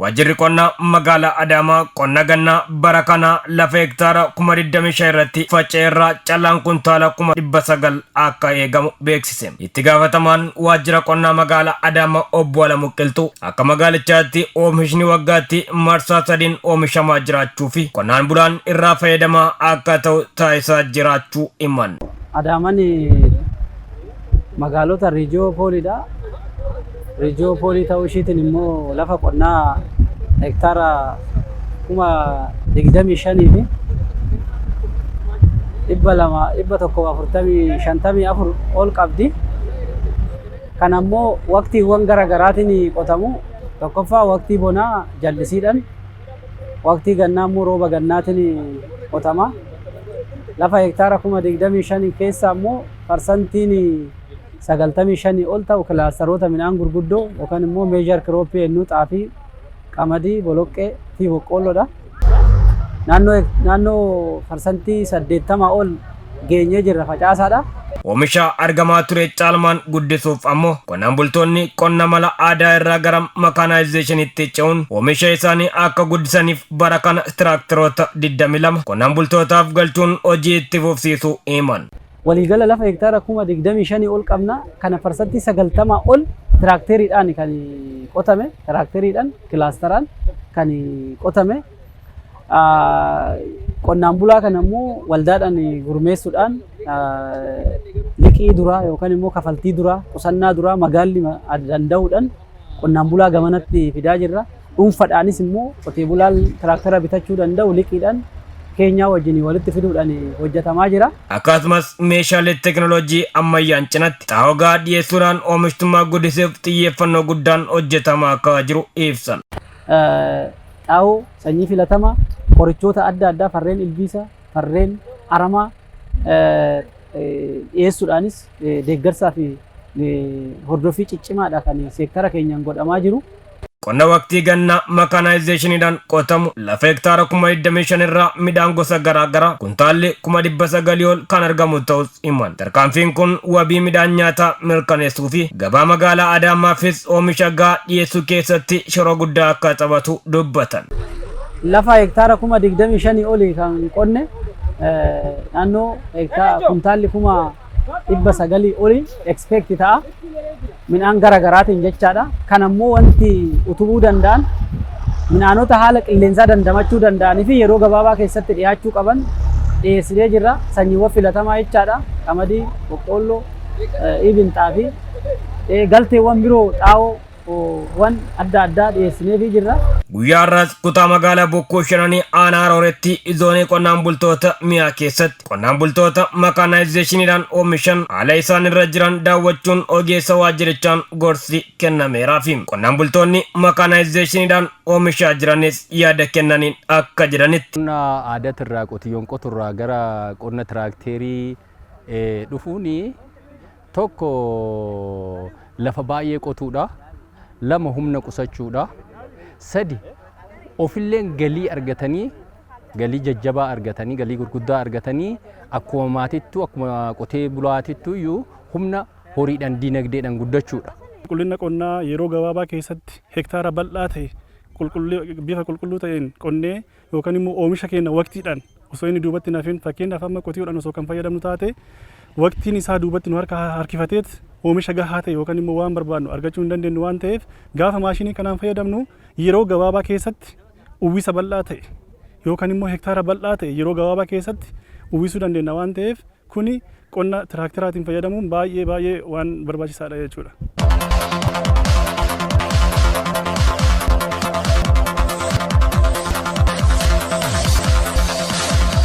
Waajjirri qonnaa magaalaa Adaamaa qonna gannaa bara kanaa lafa hektaara 25,000 irratti faca'e irraa callaan kuntaala 900,000 akka eegamu beeksise. Itti gaafatamaan waajjira qonnaa magaalaa Adaamaa obbo Alamuu Qilxuu akka magaalichaatti oomishni waggaatti marsaa sadiin oomishamaa jiraachuu fi qonnaan bulaan irraa fayyadamaa akka ta'u taasisaa jiraachuu himan. Adaamaan magaalota riijiyoo pooliidha. Riijiyoo poolii ta'uu ishiitiin immoo lafa qonnaa hektaara 25,000 fi 200, 140, 54 ol qabdi. Kan ammoo waqtiiwwan gara garaatiin qotamu. Tokkoffaa waqtii bonaa jallisiidhaan, waqtii gannaa immoo rooba gannaatiin qotama. Lafa hektaara 25,000 keessaa immoo parsantiin 95 ol ta'u kilaastaroota midhaan gurguddoo yookaan immoo major crop jennuu xaafii, qamadii, boloqqee fi boqqoolloodha. Naannoo parsantii 80 ol geenyee jirra facaasaadha. Oomisha argamaa ture caalmaan guddisuuf ammoo qonnaan bultoonni qonna mala aadaa irraa gara makaanaayizeeshiniitti ce'uun oomisha isaanii akka guddisaniif bara kana tiraaktaroota 22 qonnaan bultootaaf galchuun hojii itti fufsiisuu himan. Waliigala lafa hektaara 25,000 ol qabna. Kana parsantii 90 ol tiraakteriidhaan kan qotame, tiraakteriidhaan kilaastaraan kan qotame. Qonnaan bulaa kana immoo waldaadhaan gurmeessuudhaan liqii duraa yookaan immoo kafaltii duraa, qusannaa duraa magaalli danda'uudhaan qonnaan bulaa gamanatti fidaa jirra. Dhuunfadhaanis immoo qotee bulaan tiraaktara bitachuu danda'u liqiidhaan keenyaa wajjin walitti fiduudhaan hojjetamaa jira. Akkasumas meeshaalee teekinooloojii ammayyaan cinatti xaa'oo gahaa dhiyeessuudhaan oomishtummaa guddisuuf xiyyeeffannoo guddaan hojjetamaa akka jiru ibsan. Xaa'oo sanyii filatamaa, qorichoota adda addaa farreen ilbiisa, farreen aramaa dhiyeessuudhaanis deeggarsaa fi hordoffii ciccimaadha kan seektara keenyaan godhamaa jiru. Qonna waqtii gannaa makaanaayizeeshiniidhaan qotamu lafa hektaara 25,000 irraa midhaan gosa garaa garaa kuntaalli 900,000 ol kan argamu ta'us himan. Tarkaanfiin kun wabii midhaan nyaataa mirkaneessuu fi gabaa magaalaa Adaamaafis oomisha gahaa dhiyeessuu keessatti shoora guddaa akka taphatu dubbatan. Lafa hektaara 25,000 olii kan qonne naannoo kuntaalli 900,000 olii expect ta'a. Midhaan gara garaatiin jechaadha. Kan ammoo wanti utubuu danda'an midhaanota haala qilleensaa dandamachuu danda'anii fi yeroo gabaabaa keessatti dhiyaachuu qaban dhiyeessinee jirra. Sanyiiwwan filatamaa jechaadha. Qamadii, boqqoolloo, ibin xaafii, galteewwan biroo xaa'oowwan adda addaa dhiyeessineefii jirra. Guyyaa har'aas kutaa magaalaa Bokkuu Shananii aanaa Harooretti zoonii qonnaan bultoota mi'aa keessatti qonnaan bultoota makaanaayizeeshiniidhaan oomishan haala isaan irra jiran daawwachuun ogeessa waajjirichaan gorsi kennameeraafi. Qonnaan bultoonni makaanaayizeeshiniidhaan oomishaa jiranis yaada kennaniin akka jedhanitti. Qonna aadaatirraa qotiyyoon qoturraa gara qonna tiraakteerii dhufuun tokko lafa baay'ee qotuudha, lama humna qusachuudha, sadi ofilleen galii argatanii, galii jajjabaa argatanii, galii gurguddaa argatanii akkuma maatittuu akkuma qotee bulaatittuu iyyuu humna horiidhaan diinagdeedhaan guddachuudha. Qulqullina qonnaa yeroo gabaabaa keessatti hektaara bal'aa ta'e bifa qulqulluu ta'een qonnee yookaan immoo oomisha keenya waqtiidhaan osoo inni duubatti hin hafin, fakkeenyaaf amma qotiyoodhaan osoo kan fayyadamnu taate waqtiin isaa duubatti nu harka harkifateet oomisha gahaa ta'e yookaan immoo waan barbaadnu argachuu hin dandeenyu waan ta'eef, gaafa maashinii kanaan fayyadamnu yeroo gabaabaa keessatti uwwisa bal'aa ta'e yookaan immoo hektaara bal'aa ta'e yeroo gabaabaa keessatti uwwisuu dandeenya waan ta'eef, kuni qonna tiraakteraatiin fayyadamuun baay'ee baay'ee waan barbaachisaadha jechuudha.